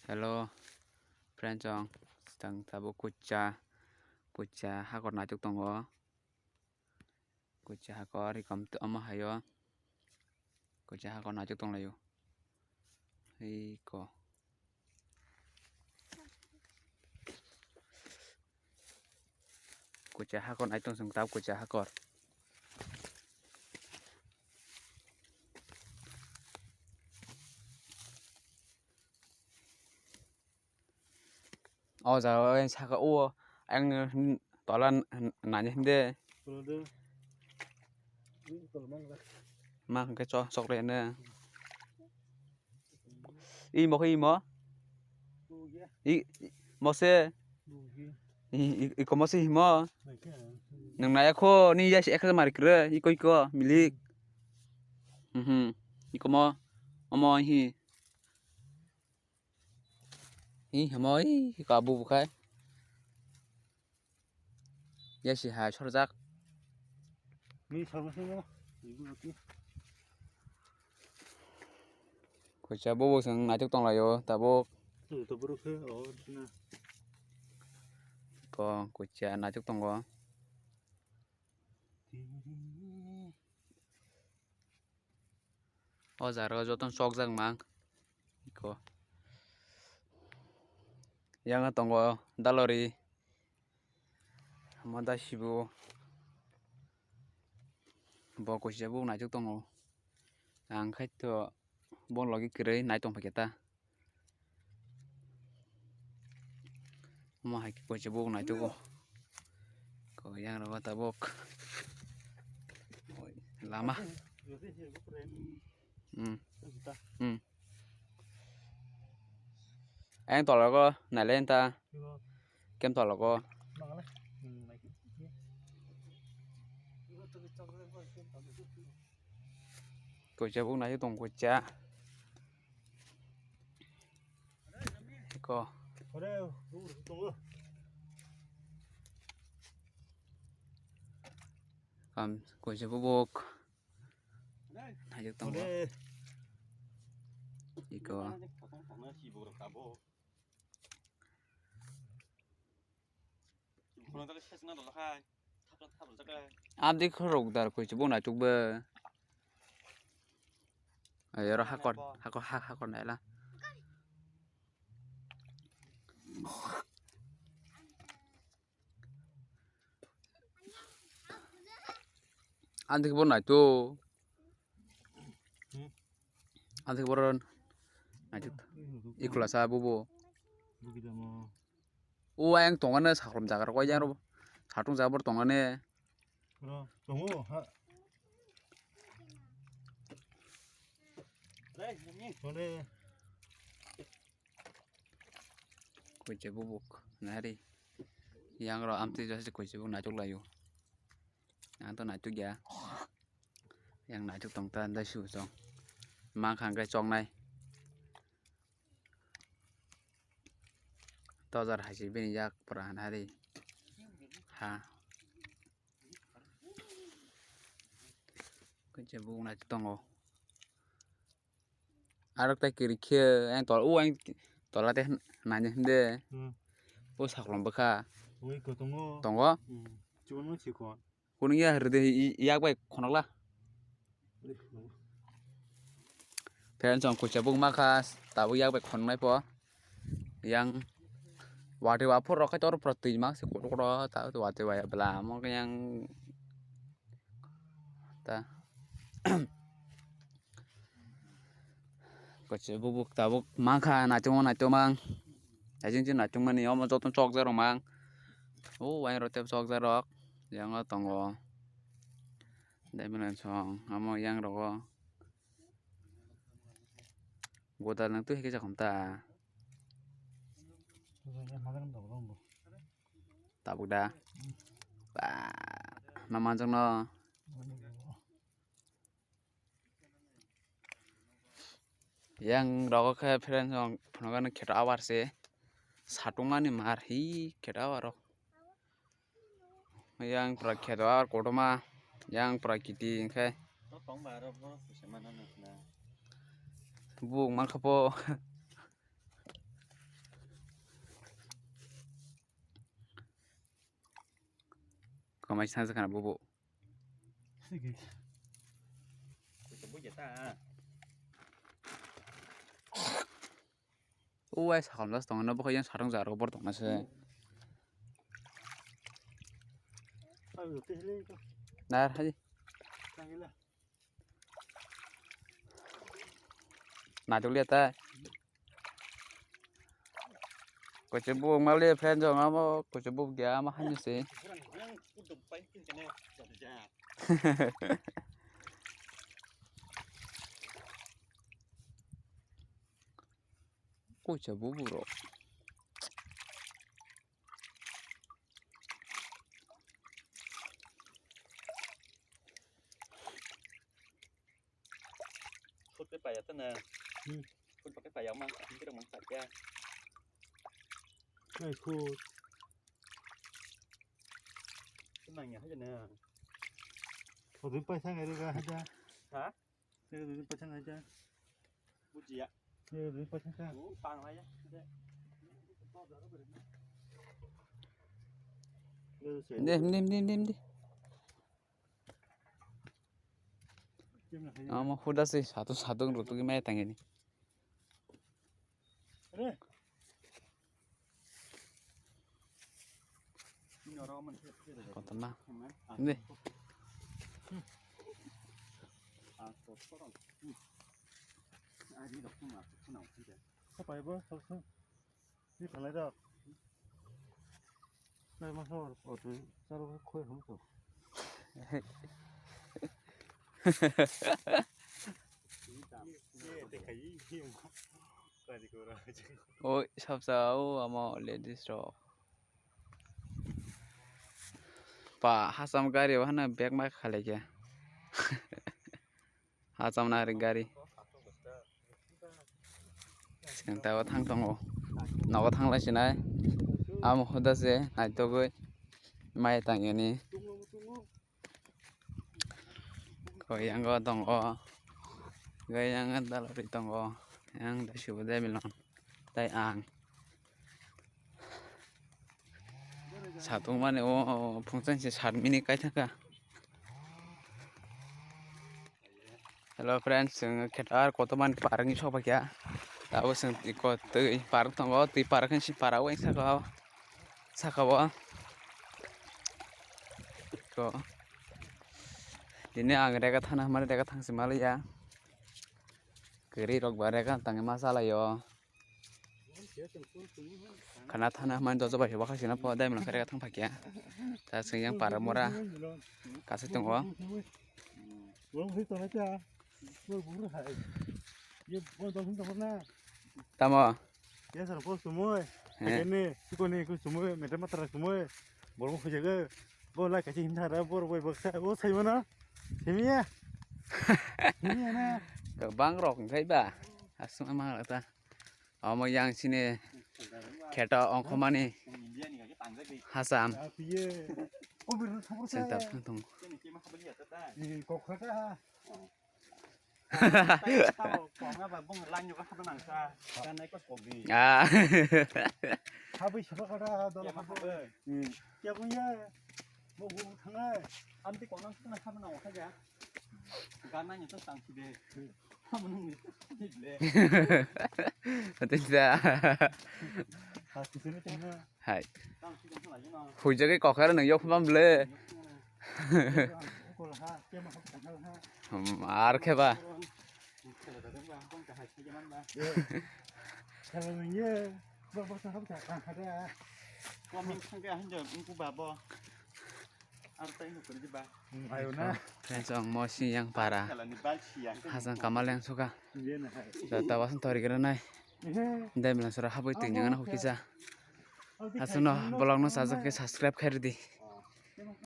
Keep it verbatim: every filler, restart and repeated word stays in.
Hello, friends, chwng tang tabuk kucha, kucha hakor naituk tongo. Kucha hakor, ikom omo hayo. Kucha hakor naituk tonglaio. Iko. Kucha hakor naituk chwng tabuk kucha hakor. O jaga o ayang saka o ayang tola nani hinde. Ma hwnkhe chokle ne. Imo khe imo. I mose. I iko mose himo. Nang naya kho ni ya si ekhe mari kre iko iko milik. Mhm. Iko mo omo hi. Hi hamo hi ka bu bukhai. Ya si hai sorjak. Ni sorbo sini. Kucha bobo sang naituk tonglaio tabuk. Ko kucha naituk tongo. O jaga o jotono chokjak mang. Iko. Yang tongo dalori. Mada sibo. Bo kuisa bo naituk tongo. Ang khaito bo logi kwrwi nai tong phaikhe ta. Omo hai khe koicha buk naitugo. Ko yang rogo tabuk. Lama. Hmm. Hmm. Ayang tologo nailai ta. Kem tologo. Koicha buk nai tong koicha. Ko. Kam koicha buk. Naijak tongo. Iko. Abdi khorok dar koicha buk naituk bo. Ayoro hakor, hakor, ha-, hakor naila. Antik bo naituk. Antik bo naituk. Ikula sa bubo. O ayang tongani saklom jaga rok, ayang rok satung jaga bo tongani. Tongo ha. Koicha bubuk nari. Yang rok amtwi jase koicha bubuk naituk laio. Ang to naituk ya. Yang naituk tong ta dai su chong. Mang khang kai chong nai. Tojar hai se bini yak pura han hari. Ha. Koicha bubuk naituk tongo. Arok tai kwrwi khe ang tola o ang tola tei nani hwnde. Hmm. O saklom bwkha. Ui ko tongo. Tongo? Hmm. Chibon no sikon. Kunu ya rede yak bai khonokla. Ui ko. Phen chong koicha buk makha tabuk yak bai khonoknai po. Yang watwi waphor rok khai tor pura twi mak se kotor kotor ta watwi waya bwla amo yang ta. Koicha bubuk tabuk mankha naitukma naitukmang. Naiching ching naitukmani omo joto chokjak rok mang. O wain rok tei chokjak rok. Yang o tongo. Dai bwlai song omo yang rogo. Godal nang twi hai khe jakham ta. Tabuk da. Ba ma manjak no. Yang rogo khe friend rok phunukgani kheto abar se satung mani mar hi kheto abar rok. Yang pura kheto abar kotorma yang pura kiti hwnkhe. Buk mankha po. Mai sangjak khana bubu. Uwai sakam das tongna bokha yang sarang jaro bor tongna se. Nar hai. Naitokliya ta. Kochobuk mali friend jong amo kochobuk dia ama hani se. Kochobuk bro. Khut bai paiya tana. Hmm. Khut bai paiya mang, khut mang paiya. Nai khut. Khut nang ya haja na. Khut bai paisa ngai ga haja. Ha? Khut bai paisa ngai ja. Bujiya. Khut bai paisa ka. Oh, pang la ya. Dim, dim, dim, dim, dim. Amo huda se satu satu rutugi mai tangini. Kotorma. Ni. Kopai bo, sok sok. Ni phalai rok. Nai ma sor, o tu, sar khoi hum ko. Oi, sabsa o amo ladies rok. Pa hasam gari o hana bag ma khalai khe. Hacham nari gari. Seng tawa thang tongo. Nogo thang lai sinai. Amo huda se naitogoi mai tang yani. Ko yang go tongo. Gai yang dalori tongo. Yang da sibo de bilong. Tai ang. Satung mani o phungchang se sat minute kai thangkha. Hello friends, chwng khetar kotorma ni park ni sokphaikha. Tabuk chwng iko twi park tongo, twi park ni si para o saka o, saka o. Iko tini ang rega thana hamari rega thang si maliya. Kwrwi rok ba rega tangwi ma chalai o. Khana thana mani dojo bai wakha sina pho dai mwnang khe thang phakya. Ta sing yang para mora kasa tongo. Tamo. He. Ini sukoni ku sumui mete matra sumui. Borok khujaga. Bo lai kachi himna ra bor bai baksa o sai mana. Simiya. Simiya na. Bang rok khai ba. Asung ama ta. Omo yang sini kheto ongkhormani hacham. Senta thung thung. Ah. Tei da. Hai. Huijagwi kokar nung yok pham le. Hmm, ar khe ba. Friends, ang mo si yang para. Hasang kamal yang suka. Da tawa san tori kira nai. Dai mila sura habui tui nyang na hukisa. Aswkno vlog no sajak khe subscribe khairidi.